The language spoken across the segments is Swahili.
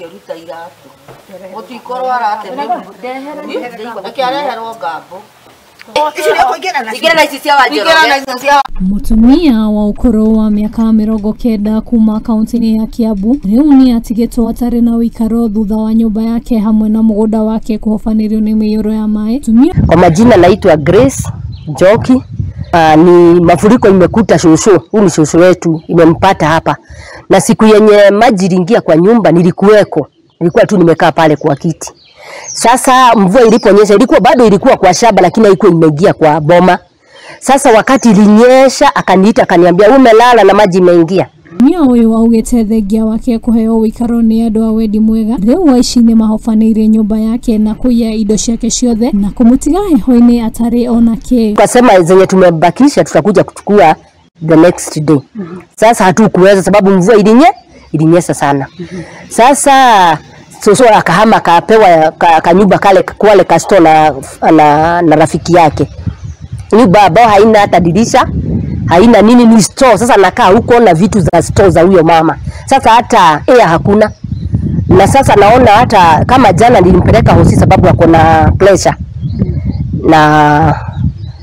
Akĩruta iratũ. Gũtikorwo aratemire. Akĩareherwo ngambo. Mutumia wa ukuru wa miaka 90 kuma kaunti ya Kiambu riu ni atigitwo atari na wikaro thutha wa nyumba yake hamwe na mugunda wake kuhobanĩrio ni mĩiyũro ya maĩ. Kwa majina naitwa Grace Njoki. Ni mafuriko imekuta shosho, huyu ni shosho wetu, imempata hapa. Na siku yenye maji iliingia kwa nyumba nilikuweko. Nilikuwa tu nimekaa pale kwa kiti. Sasa mvua iliponyesha ilikuwa bado ilikuwa kwa shamba lakini haikuwa imeingia kwa boma. Sasa wakati ilinyesha akaniita akaniambia umelala na maji imeingia. Mutumia uyu augite thengia wake kuheo wikaro ni andu a wendi mwega riu aici ni mahobanĩirie nyumba yake na kuiya indo ciake ciothe na kumutiga heho-inĩ atarĩ ona kĩ. Kasema zenye tumebakisha tutakuja kuchukua the next day. Sasa hatukuweza sababu mvua ilinyesha sana. Sasa soso akahama akapewa kanyumba kale kwale kasto na rafiki yake. Nyumba ambao haina hata dirisha, haina nini, ni store. Sasa nakaa huko na vitu za store za huyo mama. Sasa hata air hakuna. Na sasa naona hata kama jana nilimpeleka hosi sababu ako na pressure. Na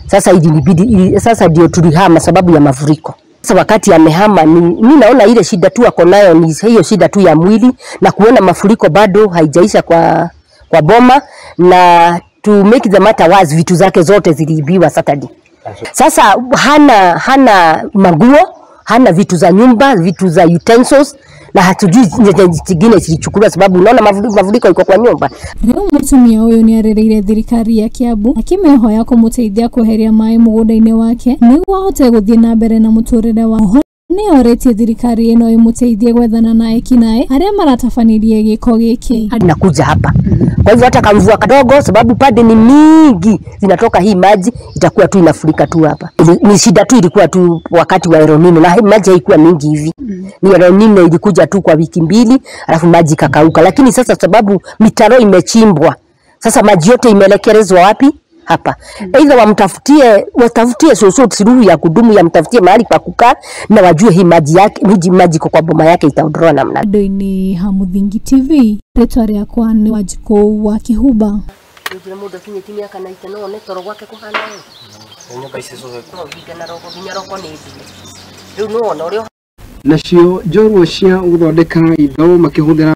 sasa ilinibidi sasa ndio tulihama sababu ya mafuriko. Sasa wakati amehama mimi naona ile shida tu ako nayo ni hiyo shida tu ya mwili na kuona mafuriko bado haijaisha kwa boma, na to make the matter worse vitu zake zote ziliibiwa Saturday. Sasa hana manguo, hana vitu za nyumba, vitu za utensils na hatujui zingine zilichukuliwa sababu unaona mafuriko iko kwa nyumba. Riu mutumia uyu ni arereire thirikari ya Kiambu akimehoya kumuteithia kweheria mai mugunda-ini wake niguo ahote guthie na mbere na muturire wa. Ni oretie thirikari ino imuteithie gwethana na ekinae aria maratabanirie giko giki. Nakuja hapa. Kwa hivyo hata kamvua kadogo sababu pade ni mingi zinatoka hii maji itakuwa tu inafurika tu hapa. Ni shida tu ilikuwa tu wakati wa El Nino na hii maji haikuwa mingi hivi. Ni El Nino ilikuja tu kwa wiki mbili alafu maji kakauka, lakini sasa sababu mitaro imechimbwa sasa maji yote imelekelezwa wapi? Hapa. Aidha watafutie soso suluhu ya kudumu, ya mtafutie mahali pa kukaa na wajue hii maji yake, maji kwa boma yake itaondoa namna. Ni Hamuthingi TV, ritwa riakwa ni Wanjikũ wa Kihuba. Ndio mundu akinyiti miaka na itano ne toro gwake kuhana. Nyumba ici soso na roko nginya roko ni riu no ona urio nacio njorua cia guthondeka itho makihuthira.